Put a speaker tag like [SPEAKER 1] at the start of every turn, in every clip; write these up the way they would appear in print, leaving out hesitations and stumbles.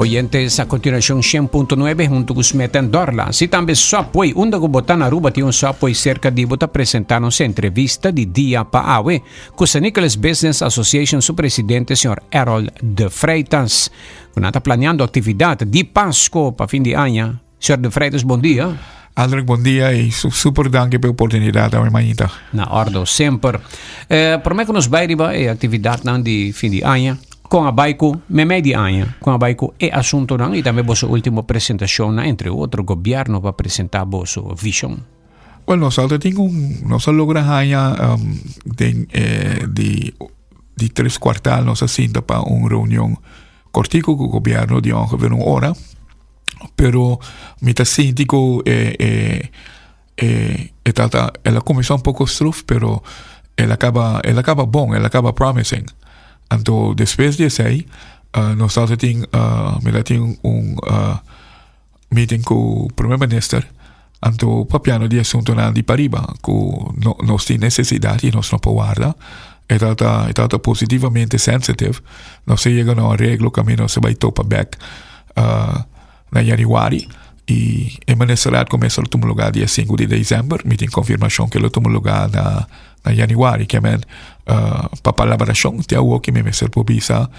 [SPEAKER 1] Oyentes, a continuacion 100.9 hunto cu Smith and Dorla. Si tambe Subway, unda cu bo ta na Aruba tin un Subway cerca di bo ta presenta nos entrevista di dia pa awe cu San Nicolas Business Association su presidente señor Errol de Freitas. Cu nan ta planeando actividad di Pasco pa fin di aña. Señor de Freitas, bon dia.
[SPEAKER 2] Aldrich, bon dia y super danki pa e oportunidad awe mainta.
[SPEAKER 1] Na ordo, semper. Eh, prome cu nos bay riba e actividadnan di fin di aña, con a bay cu memey di aña, con a bay cu e asuntonan y tambe boso ultimo presentacionnan, entre otro gobierno pa presenta boso vision.
[SPEAKER 2] Well, nos altijd tin un, nos a logra haña um, den eh, di, di tres kwartaal nos a sinta pa un reunion kortico cu gobierno di ongeveer un ora. Pero mi ta sinti cu e, e, e, e tata, el a cuminsa un poco stroef, pero el a caba, el a caba bon, el a caba promising. Anto despues di esey, uh, nos tata tin, uh, mi ta tin un uh, meeting cu primer minister, anto papiando di asuntonan di pariba, cu no, nos tin necesidad y nos no por warda. E tata, e tata positivamente sensitive. Nos a yega na un arreglo camino nos a bay topa back uh, na januari. Y e ministerraad comienza lo tuma lugar dia 5 di december. Mi tin confirmacion que lo tuma lugar na, na januari. Que men, uh, pa palabracion, te awo que mi mester por bisa,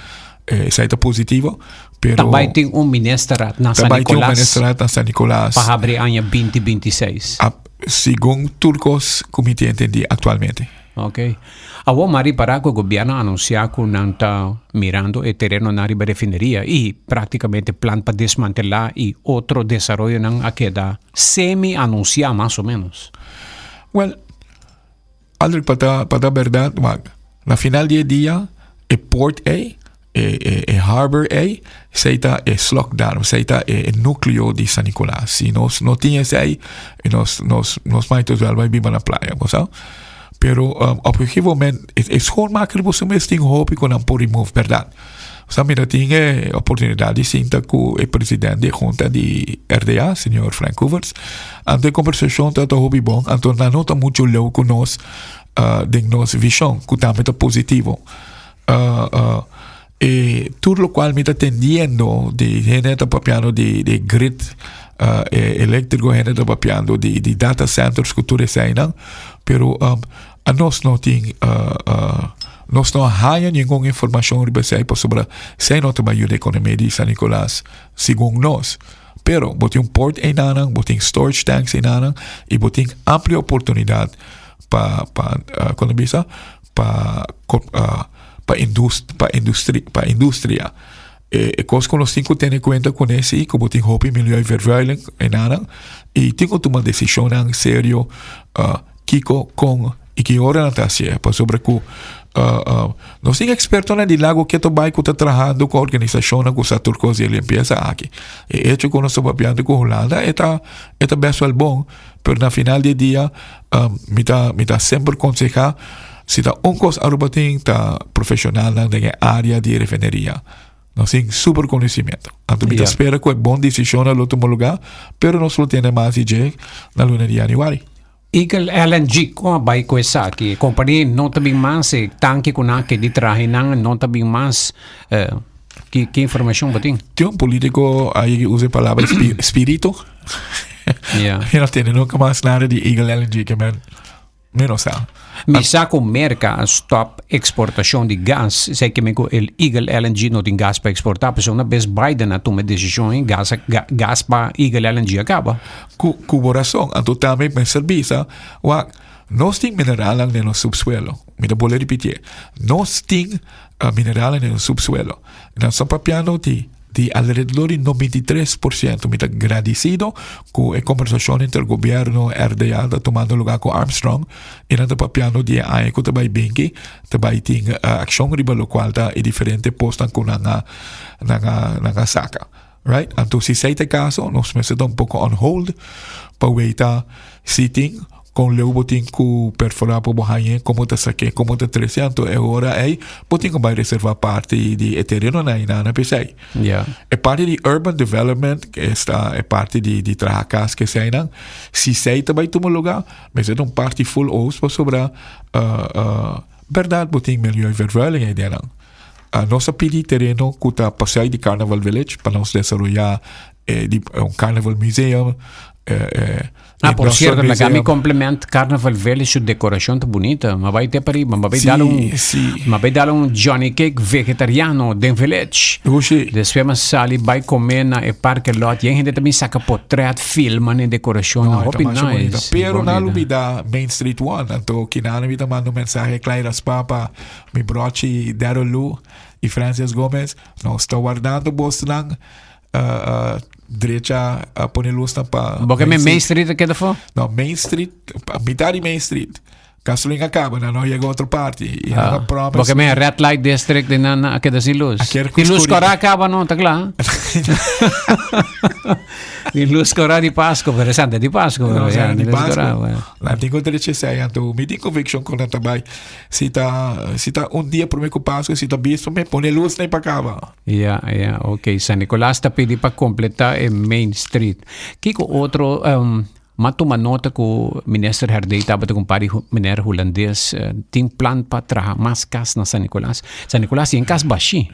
[SPEAKER 2] eh, esai ta positivo. Pero
[SPEAKER 1] Tambay tin un ministerraad na San
[SPEAKER 2] tambay tin un
[SPEAKER 1] Nicolas
[SPEAKER 2] ministerraad na San Nicolas.
[SPEAKER 1] pa habri aña 2026.
[SPEAKER 2] A, segun tur cos cu mi tin entendi actualmente.
[SPEAKER 1] Ok. Awor m'a ripará ku e gobièrnu a anunsiá ku nan ta mirando e terenonan riba refineria i práktikamente plan pa desmantelá i otro desaroyonan a keda semi-anunsiá mas o ménos.
[SPEAKER 2] Wèl, Aldrich, pa ta pa ta bèrdat, wak, na final di e dia e port ei, e e e harbor ei, esei ta e slokdarm, esei ta e núkleo di San Nicolas. Si nos no tin esei, nos nos nos might as well bai biba na playa, bo sa. Pero um, op een gegeven moment, e, e schoonmaker bo su mes tin hopi ku nan por remove, bèrdat. Sa mi ta tin e oportunidat di sinta ku e president di e junta di RDA, señor Frank Koeverts. Anto e kombersashon tabata hopi bon, anto nan no ta muchu leu ku nos uh, den nos vishon, ku tambe ta positivo. Uh, uh, e tur locual mi ta tendiendo di hende ta papiando di, di grid uh, e eléctrico, hende ta papiando di, di data centers ku tur eseinan, pero um, a nos no tin uh, uh, nos no haya ningun informacion riba esei pasobra esei no ta bay yuda economia di San Nicolas segun nos. Pero bo tin un port einanan, bo tin storage tanks einanan y bo tin amplio oportunidad pa pa uh, kon bisa pa uh, pa indust pa industria pa industria. E, e kos ku nos tin ku tene kuenta kuné si ku bo tin hopi milieuvervuiling enanan i tin ku tuma desishonnan serio uh, kiko kon i ki ora nan ta hasié pasobra ku uh, uh, nos tin ekspertonan di Lago keto bai ku ta trahando ku organisashonnan ku sa tur kos di limpiesa aki. E hecho ku nos ta papiando ku Hulanda e ta e ta best wel bon Pero na final di e dia, um, mi ta, mi ta semper konsehá, si ta un kos Aruba tin, ta profeshonalnan den e área di refineria. Nos tin super konosimiento. Anto mi ta spera ku e bon desishonnan lo tuma lugá, pero nos lo tene mas di dje na luna di yanüari.
[SPEAKER 1] Eagle LNG, kon a bai ku esaki? E kompania no ta bin mas, e tanki ku nan a kedi traha nan no ta bin mas. Eh, ki, ki informashon bo tin?
[SPEAKER 2] Tin un polítiko a yega usa e palabra spirito.
[SPEAKER 1] Yeah.
[SPEAKER 2] Mi no tiene nunca mas nada di Eagle LNG que men mi no sa.
[SPEAKER 1] Mi sa ku Merka a stop eksportashon di gas, esei ke men ku el Eagle LNG no tin gas pa eksportá, pasobra una bes Biden a tuma e desishon ei, gas a gas pa Eagle LNG a kaba.
[SPEAKER 2] Ku ku bo rason, anto tambe mester bisa, wak, nos tin mineralnan den nos subsuelo. Mi ta bolbe ripitié, nos tin mineralnan den nos subsuelo. Nan sa papiando di di alrededor di 93%. Mi ta gradicido cu e conversacion entre gobierno RDA ta tomando lugar cu Armstrong y nan ta papiando di e aña cu ta bay binki, ta bay tin uh, accion riba locual ta e diferente postan cu nan a, nan a, nan a saca. Right? Anto si esey ta e caso, nos mester ta un poco on hold pa weita si tin Kon leu bo tin ku perforá pa bo hañ'é? Komo ta sak'é? Komo ta tres'é? Anto e ora ei bo tin ku bai reservá parti di e terenonan ei nan p'esei.
[SPEAKER 1] Ja.
[SPEAKER 2] E parti di urban development, esta e parti di di traha kas ku eseinan, si esei ta bai tuma lugá, mester ta un parti full oos pasobra bèrdat bo tin milieuvervuiling ei den nan. Nos a pidi tereno ku ta pasai di Carnival Village pa nos desaroyá eh, di, un Carnival Museum. Eh, eh,
[SPEAKER 1] Ah, por cierto, laga mi compliment Carnival Village, su decoracion ta bunita. Ma bai te pariba, ma bai dal un, ma bai dal un Johnny Cake vegetariano den Village.
[SPEAKER 2] Ushi.
[SPEAKER 1] Despues ma sali bai come na e parke lot. Yen hende también saca potret, filma ne decoracion.
[SPEAKER 2] No,
[SPEAKER 1] hopi
[SPEAKER 2] masha bonita.
[SPEAKER 1] nice.
[SPEAKER 2] Pero na
[SPEAKER 1] Bonita.
[SPEAKER 2] lubida Main Street One. Anto kinana mi ta manda un mensaje Claira Spa pa mi brochi Daryl Lu y Francis Gomez. Nos ta wardando bosnan drecha pone luznan pa
[SPEAKER 1] Bo ke
[SPEAKER 2] Main
[SPEAKER 1] Main
[SPEAKER 2] Street.
[SPEAKER 1] Street a keda fo?
[SPEAKER 2] No, Main Street, pa mitad di Main Street. Gasolin a kaba, nan no yega otro parti. I nan a promise.
[SPEAKER 1] Bo ke men Red Light District di nan a keda sin luz.
[SPEAKER 2] A kier
[SPEAKER 1] Di luz
[SPEAKER 2] oscuridad.
[SPEAKER 1] kora a kaba no, ta kla. Di luz kora di Pasco, pero esante di Pasco.
[SPEAKER 2] No,
[SPEAKER 1] pero
[SPEAKER 2] sa
[SPEAKER 1] ya,
[SPEAKER 2] di
[SPEAKER 1] di luz
[SPEAKER 2] Pasco.
[SPEAKER 1] kora, bueno.
[SPEAKER 2] Nan tin ku drecha esei, anto mi tin conviccion ku nan ta bai. Si ta, si ta un dia prome ku Pasco, si ta bisto me pone luz nei pa kaba.
[SPEAKER 1] Ja, ja, ok. San Nicolas ta pidi pa completa e Main Street. Kiko otro, um, m'a tuma nota ku Minister Herdé tabata ku un par di meneer Hulandes tin plan pa traha mas kas na San Nicolas. San Nicolas tin kas bashí.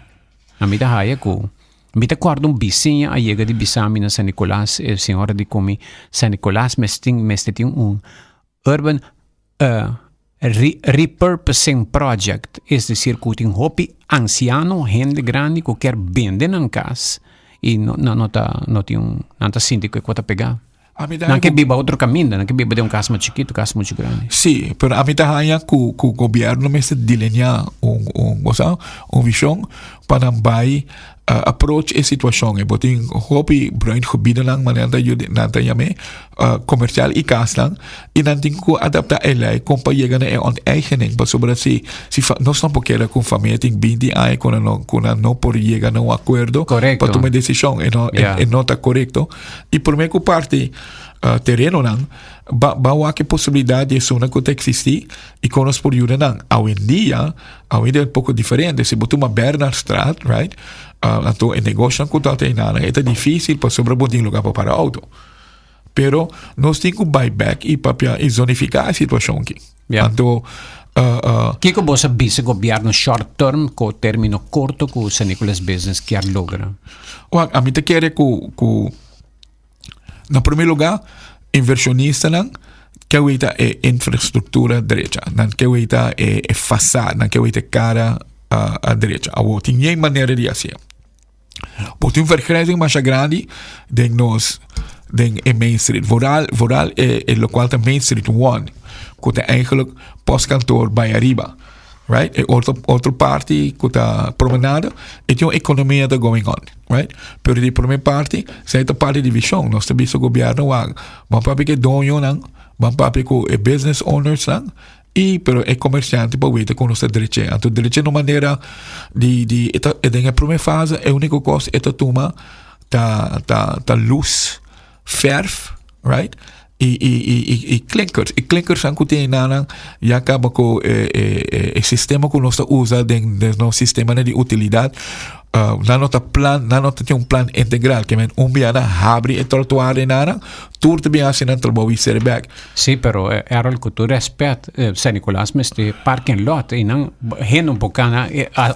[SPEAKER 1] A mi ta haya ku mi ta kòrda un bisiña a yega di bisa mi na San Nicolas, e señora di ku mi San Nicolas mester tin mester tin un urban repurposing project, es decir ku tin hopi ansiano, hende grandi ku kier bende nan kas i no nan no ta no tin un nan ta sinti ku e kos ta pegá.
[SPEAKER 2] Ami ta
[SPEAKER 1] Nan
[SPEAKER 2] haña
[SPEAKER 1] ke
[SPEAKER 2] ku
[SPEAKER 1] biba otro kaminda, nan ke biba den un kas mas chikitu, kas muchu grandi.
[SPEAKER 2] Sí, pero ami ta haña ku ku gobierno mester delineá un un bo sa un vishon pa nan bai approach e situashon. E bo tin hopi bruin gebiednan manera nan ta yuda nan ta yam'é komersial i kasnan i nan tin ku adaptá e lei kon pa yega na e onteigening pasobra si si nos no por keda ku un famia tin binti aña ku nan no ku nan no por yega na un akuerdo pa tuma e desishon e no e no ta korekto. I promé ku parti terenonan, ba ba wak e posibilidat di esunnan ku ta eksistí i kon nos por yuda nan. Awendia, awendia e poko diferente. Si bo tuma Bernardstraat, right, anto e negoshonan ku ta einan e ta difísil pasobra bo tin lugá pa para outo. Pero nos tin ku bai bèk i papia i zonifiká e situashon aki. Anto
[SPEAKER 1] Kiko bo sa bisa gobièrnu short term ku término korto ku San Nicolas Business kier logra?
[SPEAKER 2] Wak, ami ta kere ku ku na promé lugá invershonistanan ke weta e infrastruktura drecha, nan ke weta e e fasada, nan ke weta e kara drecha. Awor tin yen manera di hasié. Bo tin un vergrijzing masha grandi den nos den e Main Street. Vooral, vooral e, e locual ta Main Street 1, ku ta eigenlijk postkantoor bij arriba. Right? E otro, otro parti ku ta promenade, e tin un economia ta going on. Right? Pero di prome parti, zij ta parti di vision. Nos ta bisa gobierno wak, ban papia ku e doñonan, ban papia ku e business owners nan, I pero e komersiante por weten kon nos ta dreche. Anto dreche no manera di di e ta den e prome fase e uniko kos e ta tuma ta ta ta lus, verf, right? I i i i i klinkers. E klinkers nan ku tin einan ya kaba ku e e e sistema ku nos ta usa den den nos sistemanan di utilidat. Nan no ta plan, nan no ta tin un plan integral. Ke men un bia nan habri e trotuar einan, tur ta bin hasi nan trabou i sere bek.
[SPEAKER 1] Sí, pero Errol, ku tur respet, San Nicolas mester parking lot i nan hende un por kana.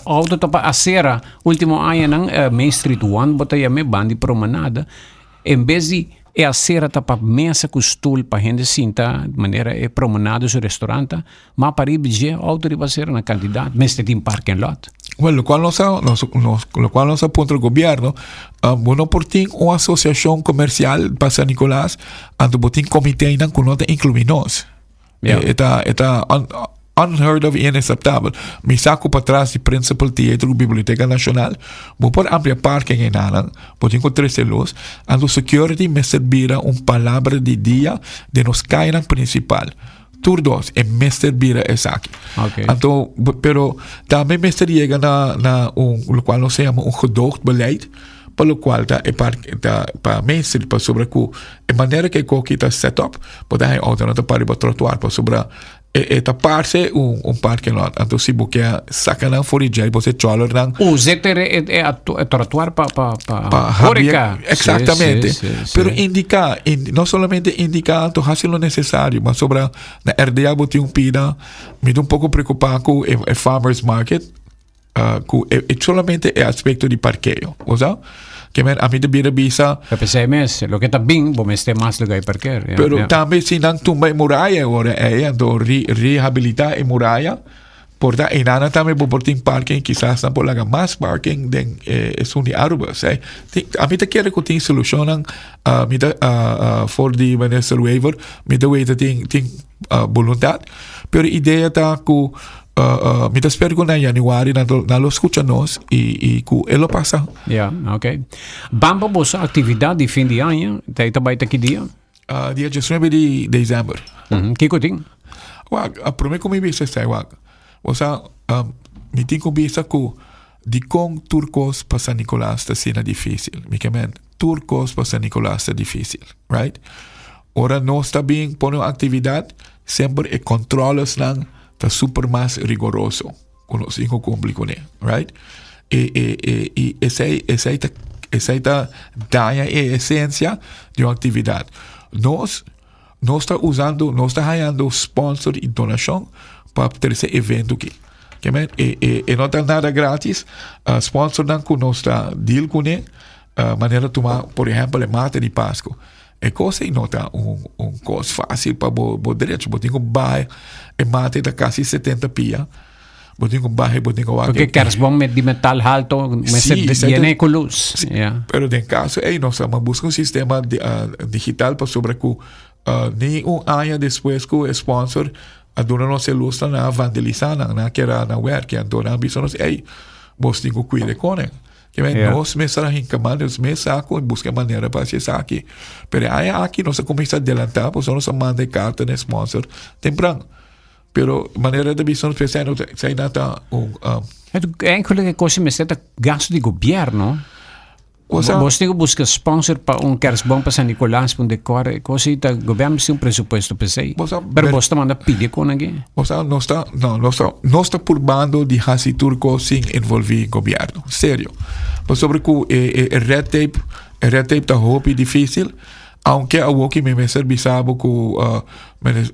[SPEAKER 1] Auto ta pa acera. Ultimo añanan Main Street One bo ta yam'é ban di promenada. En bes di e acera ta pa mesa ku stul pa hende sinta manera e promenada su restaurant ta, ma pariba dje auto riba acera na kantidat mester tin parking lot.
[SPEAKER 2] Well, lokual nos a, nos, nos, lokual nos a puntra gobierno, uh, bo no por tin un asosiashon komersial pa San Nicolas, anto bo tin komitenan ku no ta inkluí nos.
[SPEAKER 1] Ja.
[SPEAKER 2] E ta, e ta un, unheard of i inaceptabel. Mi sa ku patras di Principal Theater ku Biblioteca Nacional, bo por amplia parking enanan, bo tin ku trese luz, anto security mester bira un palabra di dia den nos kayanan principal. Tur dos, e mester bira esaki.
[SPEAKER 1] Okay.
[SPEAKER 2] Anto, pero tambe mester yega na, na un, lo cual nos se llama un gedoogdbeleid, pa lo cual ta e park, ta pa Main Street, pasobra cu e manera cu e koki ta set up, bo ta haña auto nan ta para riba trottoir, pasobra e, e ta parce un, un parking lot. Anto si bo ke saca nan for di djei, bo se choller nan.
[SPEAKER 1] Usa e, e, e, e trottoir pa, pa, pa,
[SPEAKER 2] pa
[SPEAKER 1] horeca.
[SPEAKER 2] Exactamente.
[SPEAKER 1] Sí, sí, sí,
[SPEAKER 2] Pero indica, in, no solamente indica, anto haci lo necesario, maar sobra na RDA bo tin un pida, mi ta un poco preocupa cu e, e farmers market. Ku e, e solamente e aspecto di parkeo. O sea, ke men a mi te bira bisa.
[SPEAKER 1] Pero pensei mes, lo que ta bin, bo mester mas lugar di parkeer. Ja,
[SPEAKER 2] Pero
[SPEAKER 1] ja.
[SPEAKER 2] tambe si nan tumba e muraya ora ei, anto re, rehabilita e muraya, por ta einana tambe bo por tin parking, kisas nan por laga mas parking den eh, esun di Aruba. Sei, tin, a mi ta kere ku tin solucionnan, uh, mi ta uh, uh, for di minister Wever, mi ta weten tin, tin uh, voluntad, pero idea ta ku Uh, uh, mi ta spera ku na januari nan, nan lo skucha nos i, i ku e lo pasa.
[SPEAKER 1] Ja, oké. Bamba boso actividad di fin di aña, ta ta bai ta ki dia?
[SPEAKER 2] Uh, dia 19 di december.
[SPEAKER 1] Mm -hmm. Kiko tin?
[SPEAKER 2] Wak, a prome ku mi bisa esei, wak. Osa, um, mi tin ku bisa ku di kon tur kos pa San Nicolas ta asina difícil. Mi ke men, tur kos pa San Nicolas ta difícil, right? Ora nos ta bin pone un actividad, semper e controlesnan ta super mas rigoroso ku nos tin ku kumpli kuné, right? E, e, e, i esei, esei ta, esei ta daña e esensia di un aktividat. Nos, nos ta usando, nos ta hañando sponsor i donashon pa trese evento aki. Ke men, e, e, e no ta nada gratis. Uh, sponsornan ku nos ta deal kuné, uh, manera tuma, por ehèmpel, e mata di Pasku. E kos ei no ta un, un kos fácil pa bo, bo derecho. Bo tin ku baha e mate ta kasi 70 pia. Bo tin ku baha, bo tin ku wak.
[SPEAKER 1] Porque kerstboom met di metal halto, mester
[SPEAKER 2] Sí, esei
[SPEAKER 1] llena
[SPEAKER 2] ta-
[SPEAKER 1] ku luz.
[SPEAKER 2] Sí,
[SPEAKER 1] Ja.
[SPEAKER 2] Pero den caso ei nos a busca un sistema di, ah, digital pasobra ku ah, ni un aña despues ku e sponsor a duna nos e luz nan a vandalisá nan, nan a kera nan werk. Anto nan a bisa nos, ei, bos tin ku kuida e konen. Ke men nos mester a hinka man, nos mes sa ku buska manera pa hasi esaki. Pero e aña aki nos a kuminsá adelantá, pasobra nos a manda e karta na e sponsor tempran. Pero manera ta bisa nos esei no ta, esei no ta un um,
[SPEAKER 1] Eigenlijk e kos mester ta gasto di gobierno.
[SPEAKER 2] Cosa-
[SPEAKER 1] Bos tin ku buska sponsor pa un kerstboom pa San Nicolas, pa un decor. E kos ei ta gobierno mester un presupuesto pa esei.
[SPEAKER 2] Bo sa-
[SPEAKER 1] Pero bos ta manda pidi kon aki.
[SPEAKER 2] O sea, nos ta, no, nos ta, nos ta purbando di hasi tur kos sin envolví gobierno. Serio. Pasobra ku e, e, e red tape, e red tape ta hopi difícil. Aunke awoki mi mester bisa bo ku uh,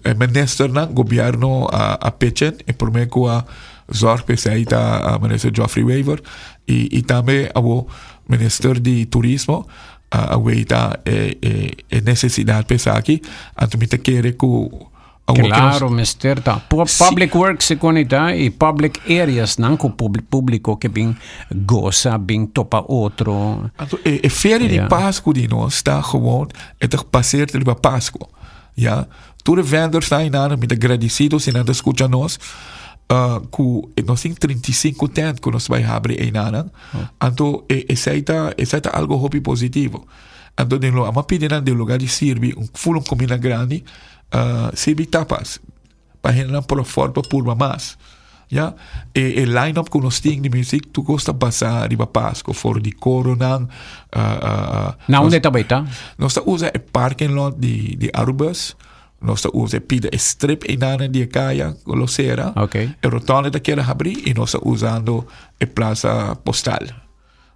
[SPEAKER 2] e ministernan, gobierno a, a pitchen, e promé ku a zorg p'esei ta uh, minister Geoffrey Wever i, i tambe awo minister di turismo a, a weita e, e, e nesesidat p'esaki. Anto mi ta kere ku
[SPEAKER 1] Claro, mester ta. Public works se conecta y public areas nan cu publico que bin goza, bin topa otro.
[SPEAKER 2] Anto, e, e feria di Pascu di nos ta gewoon, e ta gebaseerd riba Pascu. Ja, tur e vendors ta inana, mi ta agradecido si nan ta escucha nos. Uh, ku eh, nos tin 35 tent ku nos bai habri einana.
[SPEAKER 1] Oh.
[SPEAKER 2] Anto, e, esei ta, esei ta algo hopi positivo. Anto, den lo, ama pidi nan den lugar di sirbi un full un comida grandi, Uh, sirbi tapas pa hendenan por afford pa purba mas. Ja, e, e line-up ku nos tin di music tur kos ta basá riba Pasco, for di koronan. Uh, uh,
[SPEAKER 1] Na unda ta bai ta?
[SPEAKER 2] Nos ta usa e parking lot di, di Arubus. Nos ta usa e pida e strip einana di e kaya ku lo sera.
[SPEAKER 1] Okay.
[SPEAKER 2] E rotonde ta keda habrí i nos ta usando e plaza postal.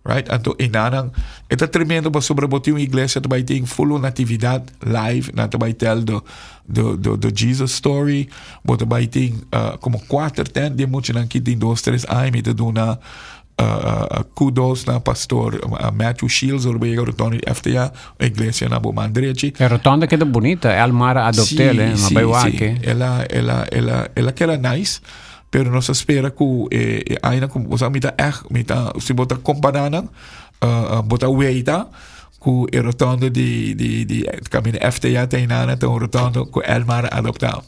[SPEAKER 2] Right? Anto enanan, e ta tremendo pasobra bo tin un iglesia ta bai tin full un actividad live, nan ta bai tell the, the, the, the Jesus story, bo ta bai tin uh, como cuater tent di muchanan ki tin dos, tres aña, mi ta duna uh, uh, kudos na pastor uh, Matthew Shields, ora bo yega rotonde di FTA, iglesia na bo man drechi.
[SPEAKER 1] E rotonde keda bunita, Elmar adopte, eh, ma bai wak.
[SPEAKER 2] Ela, ela, ela, ela keda nice. Pero nos ta spera ku e e añanan ku bo sa mi ta ègt mi ta si bo ta kompará nan bo ta weita ku e rotonde di di di kaminda FTA ta hinana ta un rotonde ku Elmar a adoptá.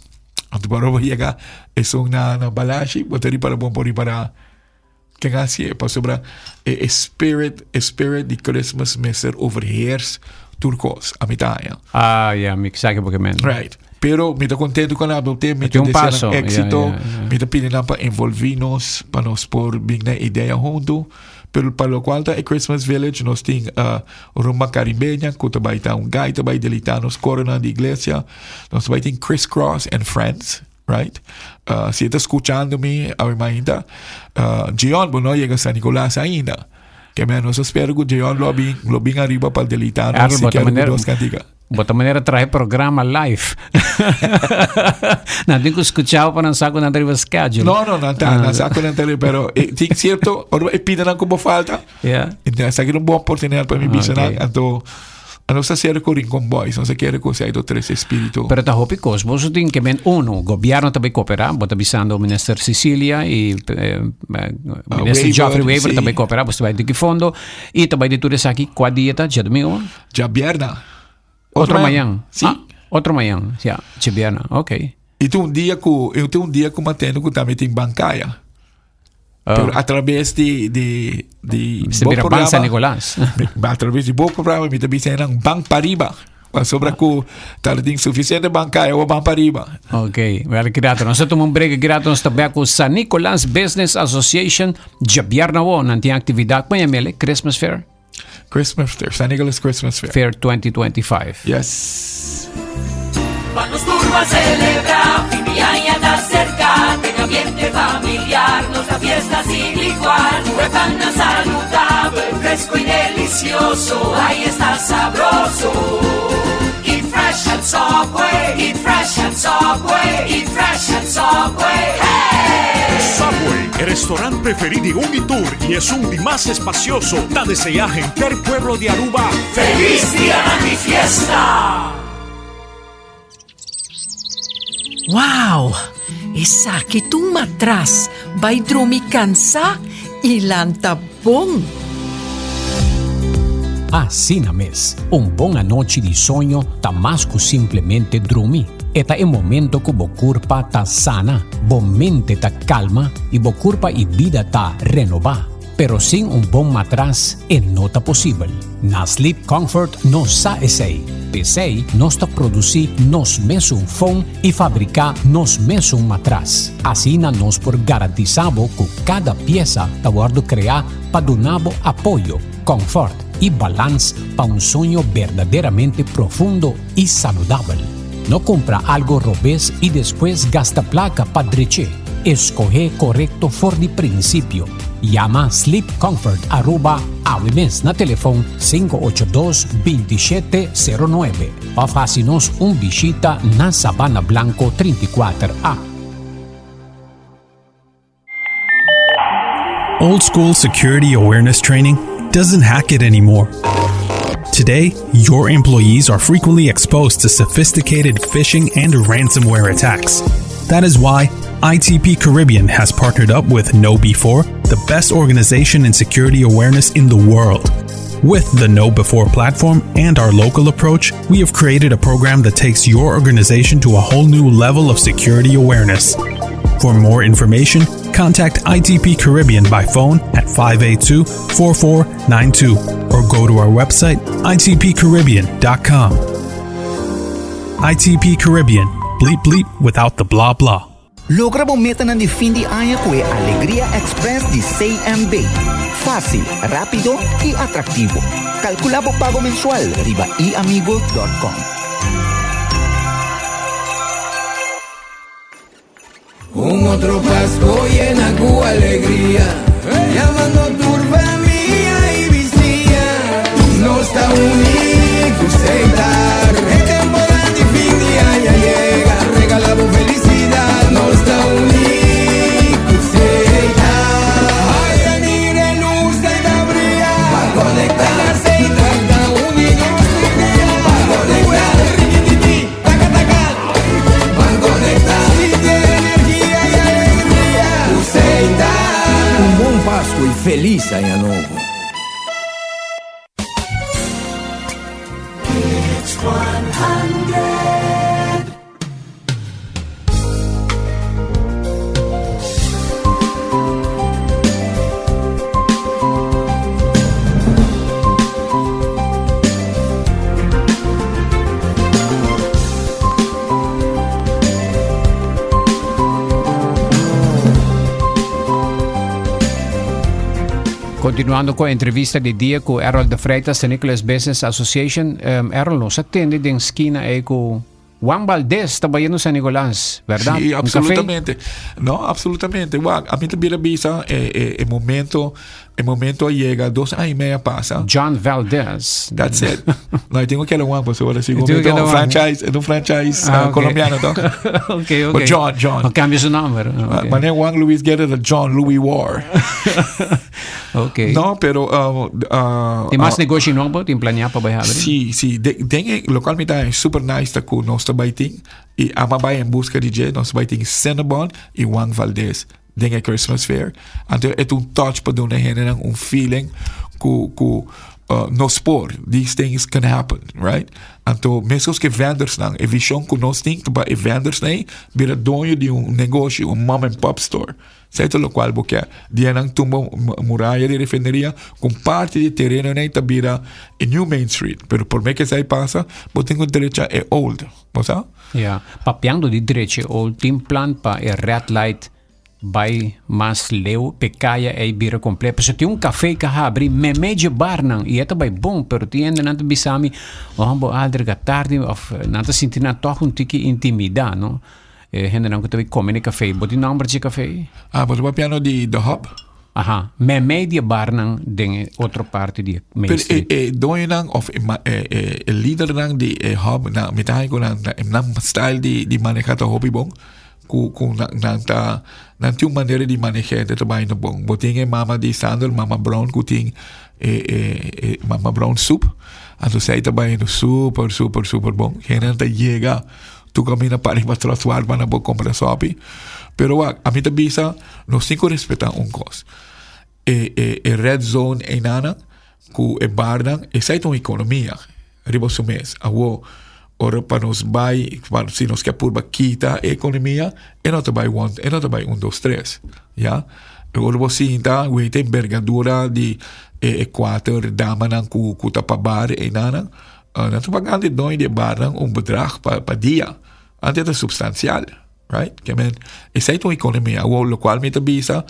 [SPEAKER 2] Anto ora bo yega esun na na Balashi bo ta ripara bon por ripara ken a hasié pasobra e e spirit e spirit di Christmas mester overheers tur kos a mi ta haña.
[SPEAKER 1] Ah ya mi sa ke bo ke men.
[SPEAKER 2] Right. Pero mi ta contento con adopte, mi ta
[SPEAKER 1] un
[SPEAKER 2] desea
[SPEAKER 1] paso,
[SPEAKER 2] nan éxito,
[SPEAKER 1] ja, ja, ja.
[SPEAKER 2] mi ta pidi nan pa envolvi nos, pa nos por bin na idea hunto. Pero pa lo cual ta e Christmas Village, nos tin uh, rumba caribeña, cu ta bai ta un guy ta bai deleita nos coronan di iglesia. Nos ta bai tin Criss Cross and Friends, right? Uh, si e ta scuchando mi, awe mainta, uh, Gion, bo no a yega San Nicolas ainda. Ke men nos a spera cu Gion lo bin, lo bin ariba pa deleita nos
[SPEAKER 1] Errol, bo ta
[SPEAKER 2] sikiera cu
[SPEAKER 1] manera-
[SPEAKER 2] dos cantica.
[SPEAKER 1] Bo ta manera trahe programa live. Nan tin ku skucha pa nan sa ku nan ta riba schedule.
[SPEAKER 2] No, no, nan ta, nan sa ku nan ta riba, pero eh, tin cierto, ora e pida nan ku bo falta.
[SPEAKER 1] Yeah.
[SPEAKER 2] Esaki un bon oportunidad pa mi bisa nan, anto A nos ta sere ku Rincon Boys, nos a kere ku Seido Tres Espíritu.
[SPEAKER 1] Pero ta hopi kos. Boso tin ke men uno, gobièrnu ta bai kooperá. Bo ta bisando Minister Cecilia i eh, Minister Geoffrey Wever ta bai kooperá. Boso ta bai diki fondo i ta bai di tur esaki. Kua dia ta? Djadumingu?
[SPEAKER 2] Djabièrnè.
[SPEAKER 1] Otro mañan.
[SPEAKER 2] Sí.
[SPEAKER 1] Ah, otro mañan. Ja, djabièrnè. Ok.
[SPEAKER 2] I tin un dia ku, i tin un dia ku m'atende ku tambe tin bankaya. Pero a través di di di
[SPEAKER 1] Se
[SPEAKER 2] bo
[SPEAKER 1] bira Ban San
[SPEAKER 2] programa,
[SPEAKER 1] Nicolas.
[SPEAKER 2] a través di bo programa mi ta bisa nan ban pa riba. Pasobra ku ta tin suficiente banca e ban pa riba.
[SPEAKER 1] Ok, wel grato. Nos a tuma un break grato. Nos ta back ku San Nicolas Business Association. Djabièrnè awo nan tin actividad. Kon yam'e? Christmas Fair?
[SPEAKER 2] Christmas Fair, San Nicolas Christmas Fair.
[SPEAKER 1] Fair 2025.
[SPEAKER 2] Yes.
[SPEAKER 3] Pa nos tur a celebra, fin di aña ta cerca, den ambiente familiar, nos ta fiesta sin igual. Tur pan na saludable, fresco y delicioso, ahí está sabroso. Eat fresh at Subway, eat fresh at Subway, eat fresh at Subway, hey!
[SPEAKER 4] Subway, e restaurant preferí di un i tur i esun di mas espacioso, ta deseá henter pueblo di Aruba
[SPEAKER 3] Feliz Dia na mi Fiesta!
[SPEAKER 5] Wow! Esaki ta un matras! Bai drumi kansa i lanta bon!
[SPEAKER 1] Asina mes, un bon anochi di soño ta mas ku simplemente drumi. E ta e momento ku bo kurpa ta sana, bo mente ta kalma i bo kurpa i bida ta renobá. Pero sin un bon matras e no ta posibel. Na Sleep Comfort nos sa esei. P'esei nos ta produsí nos mesun foam i fabriká nos mesun matras. Asina nos por garantisá bo ku kada piesa ta wòrdu kreá pa duna bo apoyo, kòmfòrt i balans pa un soño berdaderamente profundo i saludabel. No kumpra algo robes i despues gasta plaka pa drech'é. Eskohé korekto for di prinsipio. Yama Sleep Comfort Aruba awe mes na telefon 582 2709 òf hasi nos un bishita na Sabana Blanco 34 A.
[SPEAKER 6] Old school security awareness training doesn't hack it anymore. Today, your employees are frequently exposed to sophisticated phishing and ransomware attacks. That is why ITP Caribbean has partnered up with KnowBe4, the best organization in security awareness in the world. With the KnowBe4 platform and our local approach, we have created a program that takes your organization to a whole new level of security awareness. For more information, contact ITP Caribbean by phone at 582 4492 or go to our website itpcaribbean.com. ITP Caribbean, bleep bleep without the blah blah.
[SPEAKER 7] Logra bo metanan di fin di aña ku e Alegria Express di CMB. Fásil, rápido i atraktivo. Kalkulá bo pago mensual riba iamigo.com.
[SPEAKER 8] Un otro Pasco yena cu alegria, Yamando tur famia y bisiña. Nos ta uni cu Setar. E temporada di fin di aña yega, regala bo felicidad. Nos ta uni cu Setar. Ay, mira e luz ta ta bria. Pa conecta. Setar ta uni nos tur dia. Pa conecta. Rikititi, taka taka. Ban conecta. Sinti e energia y alegria cu Setar.
[SPEAKER 9] Un bon Pasco y feliz aña nobo.
[SPEAKER 1] Continuando cu entrevista di dia cu Errol de Freitas, San Nicolas Business Association. Um, Errol, nos atende den skina ei cu Juan Valdez ta bayendo San Nicolas, verdad?
[SPEAKER 2] Sí, absolutamente. No, absolutamente. Juan, a mí te bira bisa e, e, e momento. E momento a yega, dos aña y medio a pasa.
[SPEAKER 1] John Valdez.
[SPEAKER 2] That's it. No, y tengo que Juan, pues ahora sí.
[SPEAKER 1] Tengo que
[SPEAKER 2] Un franchise, un franchise ah, colombiano, toch?
[SPEAKER 1] Ok.
[SPEAKER 2] But John, John.
[SPEAKER 1] No cambia su nomber. Okay.
[SPEAKER 2] Manera Juan Luis Guerra ta John Louis War. No, pero...
[SPEAKER 1] Tin mas negoshi nobo tin planea pa bay habri?
[SPEAKER 2] Si, si. Den e local mi ta super nice ta cu nos ta bay tin y ama bay en busca di dje. Nos ta bay tin Cinnabon y Juan Valdez den e Christmas Fair. Anto e ta un touch pa duna hendenan un feeling cu cu nos por. These things can happen, right? Anto mescos cu e vendorsnan, e vision cu nos tin ta pa e vendorsnan ey bira doño di un negoshi, un mom and pop store. Esei ta locual bo ke. Dia nan tumba muraya di refineria, cu un parti di terenonan ey ta bira e new Main Street. Pero prome cu esei pasa, bo tin cu drecha e old. Bo sa?
[SPEAKER 1] Ya. Papiando di drecha e old, tin plan pa e red light bai mas leu p'e kaya ey bira completo? Pasobra tin un cafe cu a habri meme dje barnan y e ta bai bon, pero tin hendenan ta bisa mi, oh bo Aldrich a tardi of nan ta sinti nan toch un tiki intimida, no? E hendenan ku ta bai kome na e kafé. Bo tin nòmber dje kafé?
[SPEAKER 2] Ah, bo ta papiando di The Hub?
[SPEAKER 1] Aha. Meimei di e barnan den e otro parti di e Main
[SPEAKER 2] Pero
[SPEAKER 1] Street.
[SPEAKER 2] e, e doñonan of e, ma- e, e, e lidernan di e hub, na, mi ta haña ku nan, nan style di, di maneha ta hopi bon. Ku, ku nan, nan ta, nan tin un manera di maneha ta bai no bon. Bo tin e mama di Sander, mama Brown, ku tin e, e, e mama Brown soup. Anto zij ta bai no super, super, super bon. Hendenan ta yega Tu camina pa riba trottoir pa nan por compra sopi. Pero wak, a mi ta bisa, nos tin cu respeta un cos. E, e, e red zone einana, cu e barnan, esai ta un economia riba su mes. Awo, ora pa nos bai, pa, si nos ke purba kita e economia, e no ta bai one, e no ta bai un, dos, tres. Ya? E ora bo sinta, weta envergadura di e, e cuater damanan cu, cu ta pa bar einana, Nan ta pagando e doño di e barnan un bedrag pa, pa dia. Antes ta substancial, right? Ke men, esei ta un economia. Awor, locual mi ta bisa,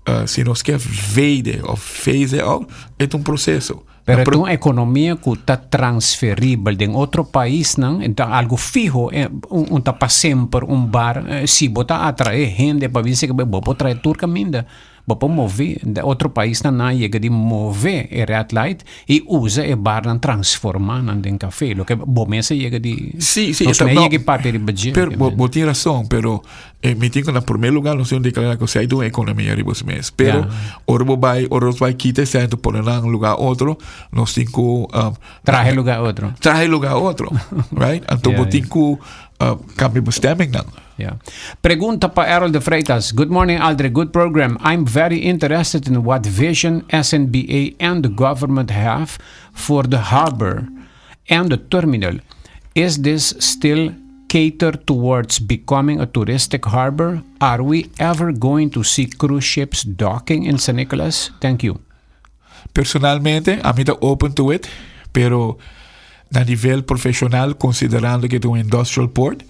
[SPEAKER 2] uh, si nos ke vede of phase out, e ta un proceso.
[SPEAKER 1] Pero e ta un economia cu ta transferibel den otro paisnan, e ta algo fiho, e un, un ta pa semper un bar. Si bo ta atrae hende pa bin seki, bo por trae tur caminda. Bo por move, otro paisnan nan a yega di move e red light y usa e barnan transforma nan den cafe, loke bo mes a yega di,
[SPEAKER 2] Sí, sí,
[SPEAKER 1] nos
[SPEAKER 2] esta,
[SPEAKER 1] me a
[SPEAKER 2] no,
[SPEAKER 1] yega di papia riba dje.
[SPEAKER 2] pero bo, bo tin razón, pero eh, mi tin ku na primer lugar nos tin declara ku si hay un economia riba su mes. Pero
[SPEAKER 1] Ja.
[SPEAKER 2] ora bo bai, ora nos bai kita esei anto pone nan lugar otro, nos tin ku um,
[SPEAKER 1] Trahe lugar otro.
[SPEAKER 2] trahe lugar otro, right? Anto
[SPEAKER 1] Ja,
[SPEAKER 2] bo
[SPEAKER 1] ja.
[SPEAKER 2] tin ku uh, cambia bestemming nan.
[SPEAKER 1] Yeah. Pregunta pa Errol de Freitas. Good morning, Aldrich. Good program. I'm very interested in what vision SNBA and the government have for the harbor and the terminal. Is this still catered towards becoming a touristic harbor? Are we ever going to see cruise ships docking in San Nicolas? Thank you.
[SPEAKER 2] Personalmente, ami ta open to it, pero na nivel profesional, considerando que ta un industrial port,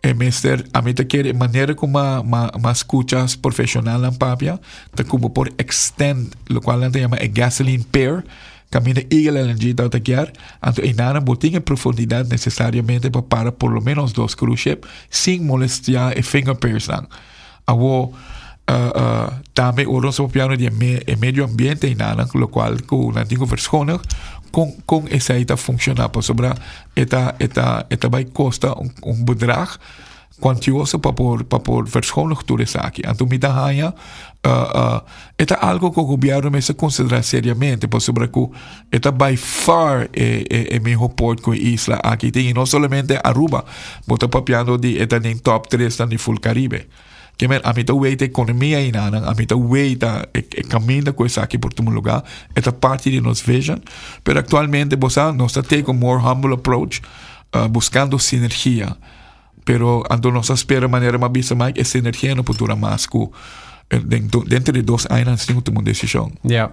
[SPEAKER 2] e mester, ami ta kere, manera cu ma, ma, ma scucha profesionalnan papia, ta cu bo por extend, locual nan ta yama e gasoline pier, caminda Eagle LNG ta ta kier, anto einanan bo tin e profundidad necesariamente pa para por lo menos dos cruise ship, sin molestia e finger piersnan. Awo, tambe ora nos ta papiando di e medio ambiente einan, locual cu nan tin cu verschonen, con, con esei ta funciona, pasobra e ta, e ta, e ta bay costa un, un bedrag cuantioso pa por, pa por verschonen tur esaki. Anto mi ta haya, e ta algo cu gobierno mester considera seriamente, pasobra cu e ta by far e, e, e miho port cu e isla aki tin. Y no solamente Aruba, bo ta papiando di e ta den top 3 nan di full Caribe. Ke men, ami ta weta economia einanan, ami ta weta e, e caminda cu esaki por tuma lugar. E ta parti di nos vision. Pero actualmente, bo sa, nos ta take a more humble approach, buscando sinergia. Pero anto nos a spera manera m'a bisa Mike, e sinergia no por dura mas cu den dentro di dos aña nan tin cu tuma un decision.
[SPEAKER 1] Ya.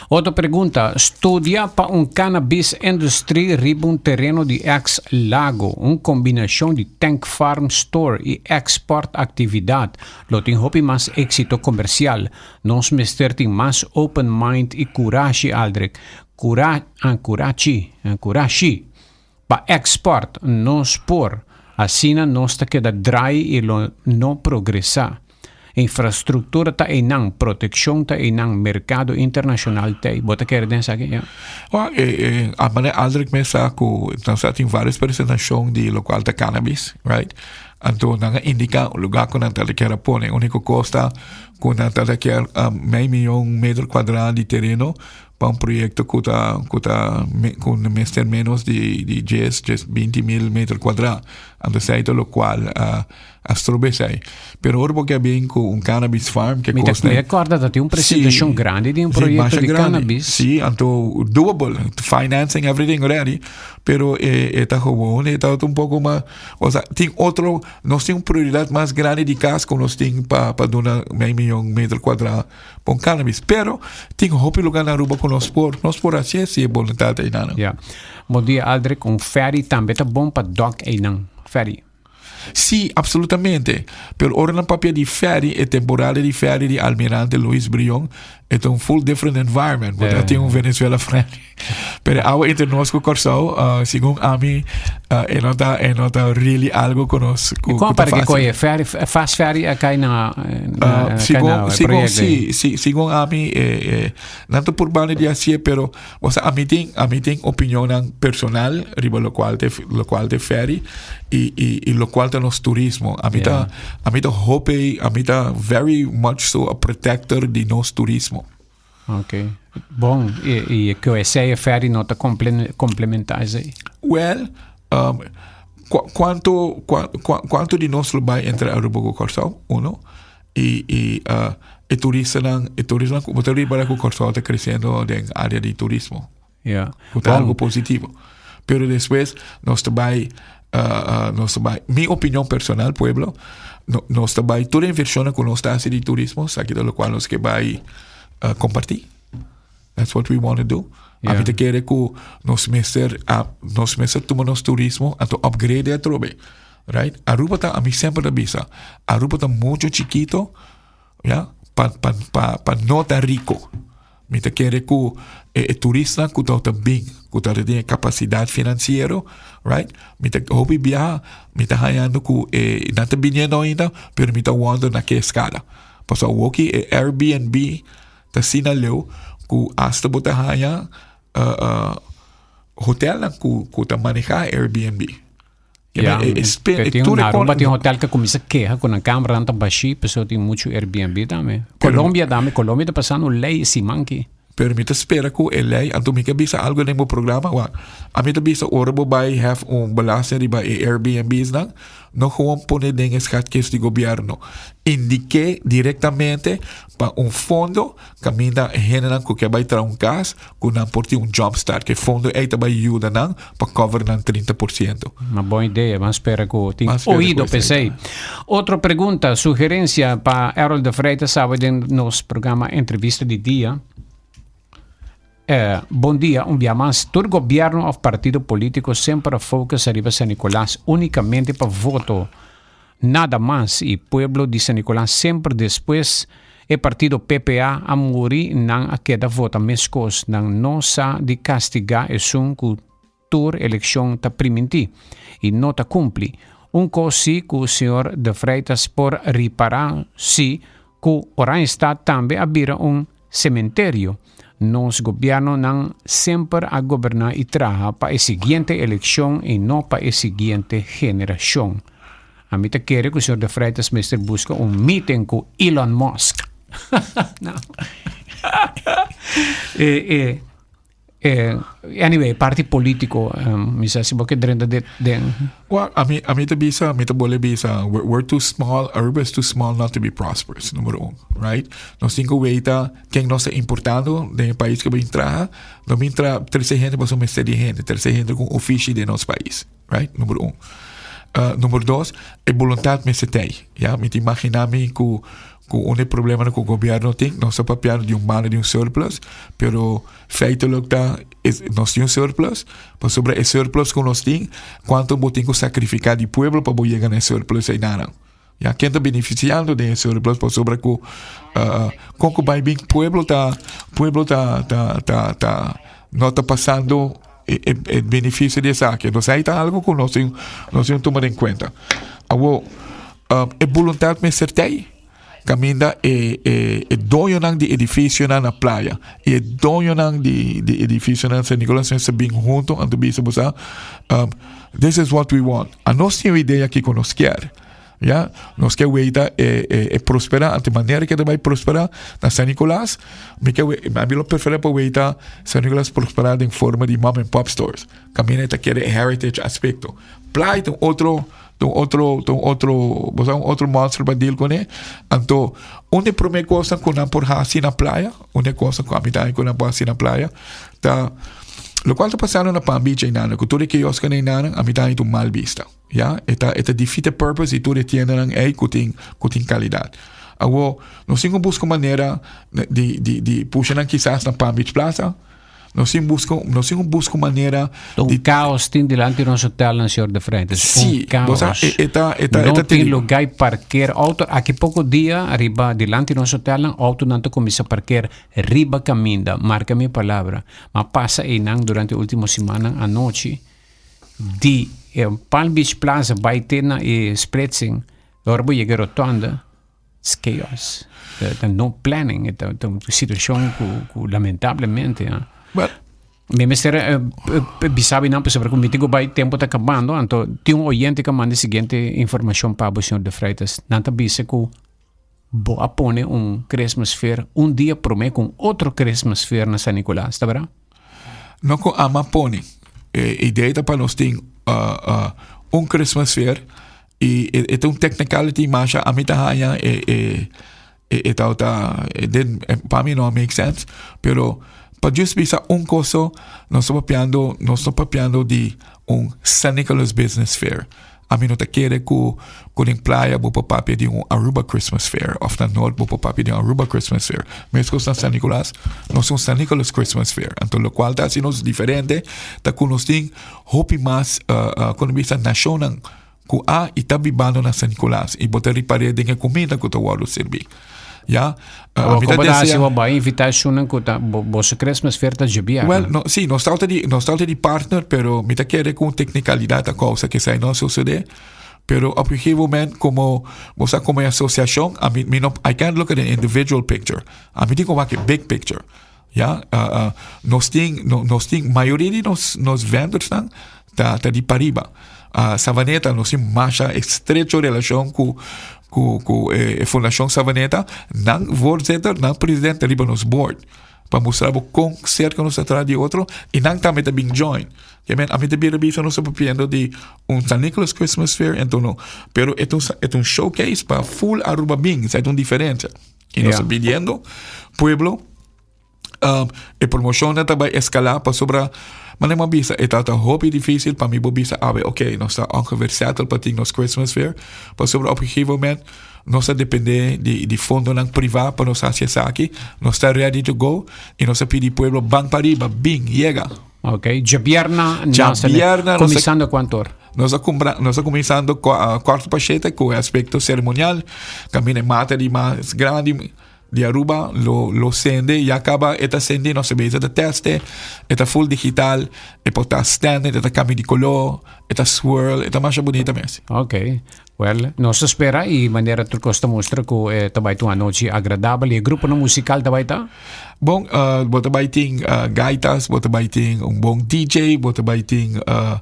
[SPEAKER 1] Otro pregunta, Studia pa un cannabis industry riba un tereno di ex Lago, un combinacion di tank farm store y export actividad, lo tin hopi mas exito comercial. Nos mester tin mas open mind y curashi, Aldrich. Cura, ah, curachi, ah, curashi. Pa export nos por, asina nos ta keda draai y lo no progresa. Infrastruktura ta einan, protekshon ta einan, merkado internashonal ta ei. Bo ta kere den esaki? Ja.
[SPEAKER 2] Well, eh, eh, a manera Aldrich mes sa ku nan sa tin varios presentashon di lokual ta cannabis, right? Anto nan a indiká un lugá ku nan ta kier a pone. Úniko kos ta ku nan ta kier um, mei miyon metro kuadrá di tereno pa un proyekto ku ta ku ta ku mester menos di di dies, dies binti mil metro kuadrá. Anto esei ta lokual a A strobe esei. Pero ora bo ke bin ku un cannabis farm ke
[SPEAKER 1] Mi ta
[SPEAKER 2] kosta.
[SPEAKER 1] mi recorda dat tin un presentacion
[SPEAKER 2] Sí,
[SPEAKER 1] grandi di un
[SPEAKER 2] sí,
[SPEAKER 1] proyecto
[SPEAKER 2] masha
[SPEAKER 1] di
[SPEAKER 2] grandi.
[SPEAKER 1] cannabis.
[SPEAKER 2] Sí, anto doable, financing everything ready, pero e, e ta gewoon, e ta un poco mas, o sea, tin otro, nos tin un prioridad mas grandi di cas ku nos tin pa pa duna mei miyon meter cuadra pa un cannabis. Pero tin hopi lugar na Aruba ku nos por, nos por hacié si e voluntad einan.
[SPEAKER 1] Ja. Bon dia Aldrich, un ferry tambe ta bon pa dock einan. Ferry.
[SPEAKER 2] Sí, absolutamente. Pero ora nan papia di ferry, e temporada di ferry di Almirante Luis Brion, e ta un full different environment. Bo ta tin un Venezuela friendly. Pero awa entre nos ku Kòrsou, uh, segun ami, uh, e no ta, e no ta really algo ku nos, ku,
[SPEAKER 1] E
[SPEAKER 2] ku
[SPEAKER 1] kon
[SPEAKER 2] ta
[SPEAKER 1] para que
[SPEAKER 2] fácil.
[SPEAKER 1] koe ferry, fast ferry a kai na, na,
[SPEAKER 2] Uh,
[SPEAKER 1] kai
[SPEAKER 2] segun,
[SPEAKER 1] na
[SPEAKER 2] segun,
[SPEAKER 1] proyecto
[SPEAKER 2] sí, sí, segun ami, eh, eh, nan ta purbando di hacié, pero Osea, ami tin, ami tin opinionnan personal riba locual te, locual te ferry y, y, y locual ta nos turismo. Ami ta, ami ta hopi, ami ta very much so a protector di nos turismo.
[SPEAKER 1] Ok. Bon, y, y cu esey e ferry no ta comple, complementa esey?
[SPEAKER 2] Well, um, cu, cuanto, cua, cua, cuanto di nos lo bay entre Aruba cu Corsou? Uno. Y y uh, e turistanan, e turistanan, bo ta ripara ku Kòrsou ta kresiendo den área di turismo.
[SPEAKER 1] Ja.
[SPEAKER 2] Ku ta algo positivo. Pero despues nos ta bai, uh, uh, nos ta bai, mi opinion personal, pueblo, no, nos ta bai tur inversionan ku nos ta hasi di turismo, esaki ta lokual nos ke bai uh, kompartí. That's what we want to do. Yeah. Ami ta kere ku nos mester, uh, nos mester tuma nos turismo anto upgrade atrobe. Right? Aruba ta, ami semper ta bisa, Aruba ta mucho chiquito, ya, pa, pa, pa, pa no ta rico. Mi ta kere ku e, e turista ku ta bin, ku ta tin capacidad financiero, right? Mi ta hopi biaha, mi ta hayando ku e, nan ta biniendo ainda, pero mi ta wonder na ke escala. Pasobra awoki e Airbnb Ta asina leu ku asta bo ta haña hotelnan ku ku ta manehá Airbnb.
[SPEAKER 1] Ya, pero tin na Aruba tin hotel ku kuminsá keha ku nan kameranan ta bashí pasobra tin muchu Airbnb tambe. Colombia tambe, Colombia ta pasando un lei siman aki.
[SPEAKER 2] Pero mi ta spera ku e lei, anto mi ke bisa algu den bo programa, wak, ami ta bisa ora bo bai hef un belasting riba e Airbnbsnan, No gewoon pone den e schatkist di gobierno. Indiké directamente pa un fondo kaminda hendenan ku ke bai traha un kas ku nan por tin un jump start. Ke fondo ei ta bai yuda nan pa cover nan 30%.
[SPEAKER 1] Una bon idea, ban spera ku tin oido p'esei. Otro pregunta, sugerencia pa Errol de Vrijt awe den nos programa Entrevista di Dia. Bon dia un bia mas. Tur gobierno of partido politico semper a focus ariba San Nicolas unicamente pa voto nada mas y pueblo di San Nicolas semper despues e partido PPA a muri nan a keda vota mescos nan no sa di castiga esun cu Tur elekshon ta primintí i no ta kumpli. Un kos sí ku señor De Freitas por ripará sí ku Oranjestad tambe a bira un sementerio. Nos gobièrnunan semper a goberná i traha pa e siguiente elekshon i no pa e siguiente generashon. Ami ta kere ku señor De Freitas mester buska un meeting ku Elon Musk. No. E, e. Eh, anyway, parti politico, um, mi sa si bo ke drenta de, den.
[SPEAKER 2] Well, ami, ami ta bisa, mi ta bole bisa, we're, we're too small, Aruba is too small not to be prosperous, numero un, right? Nos tin ku weita ken nos ta importando den e pais ku bin traha, no bin tra trese hende pasobra mester di hende, trese hende ku un ofishi den nos pais, right? Numero un. Uh, numero dos, e boluntad mester tei, ya? Mi ta imagina mi ku Cu un e problemanan cu gobierno tin, nos ta papiando di un banda di un surplus, pero feitelijk ta es, nos tin un surplus, pasobra e surplus cu nos tin, cuanto bo tin cu sacrifica di pueblo pa bo yega na e surplus einanan. Ya, ken ta beneficiando den e surplus pasobra cu uh, con cu bay bin pueblo ta pueblo ta ta ta ta no ta pasando e, e, e beneficio di esaki. Entonces ahí ta algo cu nos tin nos tin tuma den cuenta. Awo, Um, e boluntad mester tei. Kaminda e e e doñonan di edificionan na playa y e doñonan di di edificionan San Nicolas mester bin hunto anto bisa bo sa um, this is what we want. Anos tin un idea kiko nos kier. Ya, nos ke weita e e e prospera ante manera ke ta bai prospera na San Nicolas. Mi ke we, mi lo prefera pa weita San Nicolas prospera den forma di mom and pop stores. Kaminda e ta kere e heritage aspecto. Playa ta un otro ta un otro ta un otro bo sa un otro monster pa deal kuné. Anto un di e promé kosnan ku nan por hasi na playa, un di e kosnan ku ami ta haña ku nan por hasi na playa ta lokual ta pasando na Palm Beach einan ku tur e kioskonan einan ami ta haña ta un mal bista. Ya, e ta e ta defeat e purpose di tur e tiendanan ei ku tin ku tin kalidat. Awor nos tin ku buska un manera di di di pusha nan kisas na Palm Beach Plaza. Nos tin busca, nos tin busca manera
[SPEAKER 1] Un di caos tin dilanti nos hotelnan, señor De Freitas.
[SPEAKER 2] Sí,
[SPEAKER 1] un caos.
[SPEAKER 2] bo sa, e, e ta, e ta, e
[SPEAKER 1] No
[SPEAKER 2] ta
[SPEAKER 1] tin
[SPEAKER 2] terrible.
[SPEAKER 1] lugar parkeer auto. Aki poco dia riba dilanti nos hotelnan autonan ta cuminsa parkeer riba caminda. Marca mi palabra. Ma pasa einan durante ultimo simannan anochi di eh, Palm Beach Plaza bai te na e splitsing. Ora bo yega e rotonde. It's chaos. Ta no planning. Ta ta un situacion cu cu lamentablemente ah.
[SPEAKER 2] Well,
[SPEAKER 1] Mi mester eh, eh, bisa bi nan pasobra cu mi tin cu bai tempo ta acabando. Anto tin un oyente cu a manda e siguiente informacion pa bo, señor De Freitas. Nan ta bisa cu bo a pone un Christmas fair un dia prome cu un otro Christmas fair na San Nicolas, ta berdad?
[SPEAKER 2] No cu ama pone. E idea ta pa nos tin uh, uh, un Christmas fair I e, e ta un technicality masha a mi ta haña e e e e ta ta e den pa mi no make sense pero pa just bisa un koso nos ta papiando nos ta papiando di un San Nicolas Business Fair a mi no ta kere ku ku den playa bo por papia di un Aruba Christmas Fair of na Noord bo por papia di un Aruba Christmas Fair meskos na San Nicolas nos un San Nicolas Christmas Fair anto lokual ta hasi nos diferente ta ku nos tin hopi mas uh, uh, kono bisa nashonnan ku a i ta bibando na San Nicolas i bo ta ripar'é den e kuminda ku ta wòrdu sirbí. Ya,
[SPEAKER 1] uh,
[SPEAKER 2] mi ta
[SPEAKER 1] Como ta
[SPEAKER 2] desea.
[SPEAKER 1] hasi bo bai invitashonnan ku ta bo boso Christmas fair ta djebièrnè?
[SPEAKER 2] Well, no, sí, nos falta di, nos falta di partner, pero mi ta kere ku un teknikalidat a kousa ku esei no a sosodé. Pero op un gegeven moment, komo bo sa komo e asosiashon, a mi, mi no, I can't look at an individual picture. A mi tin ku wak e big picture. Ya, uh, uh, nos tin, no, nos tin, mayoria di nos, nos vendorsnan ta, ta di pariba. Uh, Savaneta, nos tin masha estrecho relacion cu, cu, cu eh, e Fundacion Savaneta. Nan voorzitter, nan presidente riba nos board. Pa mostra bo con cerca nos ta tra di otro. Y nan tambe ta bin join. Que men, a mi ta bira bisa nos ta papiando di un San Nicolas Christmas Fair, ento no. Pero e ta un, e ta un showcase pa full Aruba bin. Esei ta un diferencia. Y nos ta pidiendo pueblo um, e promoción ta bai escala pasobra manera mi a bisa e ta hopi difícil pa mi bo bisa awe ok nos ta ongeveer settle pa tin nos Christmas fair pasobra op een gegeven moment nos ta depende di, di fondonan privá pa nos hasi esaki nos ta ready to go y nos ta pidi pueblo ban pa riba bin yega.
[SPEAKER 1] Ok, djabierna,
[SPEAKER 2] Djabierna
[SPEAKER 1] kuminsando kuantu or?
[SPEAKER 2] Nos a kumbra, nos a kuminsando kuarto pa shete ku e aspekto seremonial. Kaminda e mata di mas grandi di Aruba lo lo sende, ya kaba e ta sende, nos a bezig ta teste, e ta full digital, e por ta standing, e ta kambia di koló, e ta swirl, e ta masha bunita mes.
[SPEAKER 1] Ok, well, nos ta spera y manera tur cos ta mustra cu e ta bai ta un anochi agradabel y e gruponan musical ta bai ta?
[SPEAKER 2] Bon, uh, bo ta bai tin uh, gaitas, bo ta bai tin un bon DJ, bo ta bai tin uh,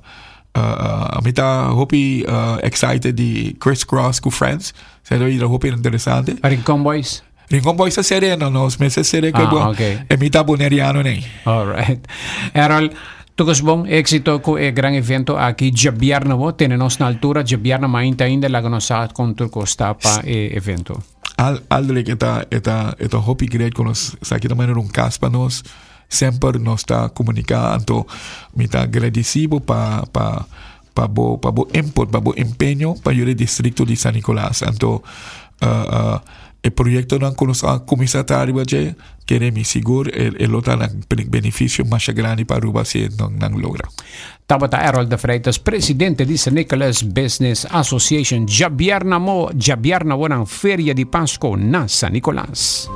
[SPEAKER 2] uh, uh, mi ta hopi uh, excited di Criss Cross cu Friends. Zij ta ira hopi interesante.
[SPEAKER 1] Rincon Boys?
[SPEAKER 2] Rincon Boys ta sereno, nos mester sere que
[SPEAKER 1] Ah,
[SPEAKER 2] bo.
[SPEAKER 1] ok.
[SPEAKER 2] E mi ta boneriano nee.
[SPEAKER 1] All right. Errol, tur cos bon, éxito cu e gran evento aki djabièrnè bo. Tene nos na altura, djabièrnè mainta ainda laga nos sa con tur cos ta pa e evento.
[SPEAKER 2] Al, Aldrich, e ta, e ta, e ta hopi great cu nos sa aki ta manera un cas pa nos. Semper nos ta comunica, anto mi ta agradeci bo pa, pa, pa bo, pa bo input, pa bo empeño pa yuda e districto di San Nicolas. Anto, uh, uh, e proyectonan cu nos a cuminsa traha riba dje, kere mi sigur e, e lo ta na beneficio masha grandi pa Aruba si nan, nan logra.
[SPEAKER 1] Tabata Errol de Freitas, presidente di San Nicolas Business Association. Djabièrna mo, djabièrna wonan Feria di Pasco na San Nicolas.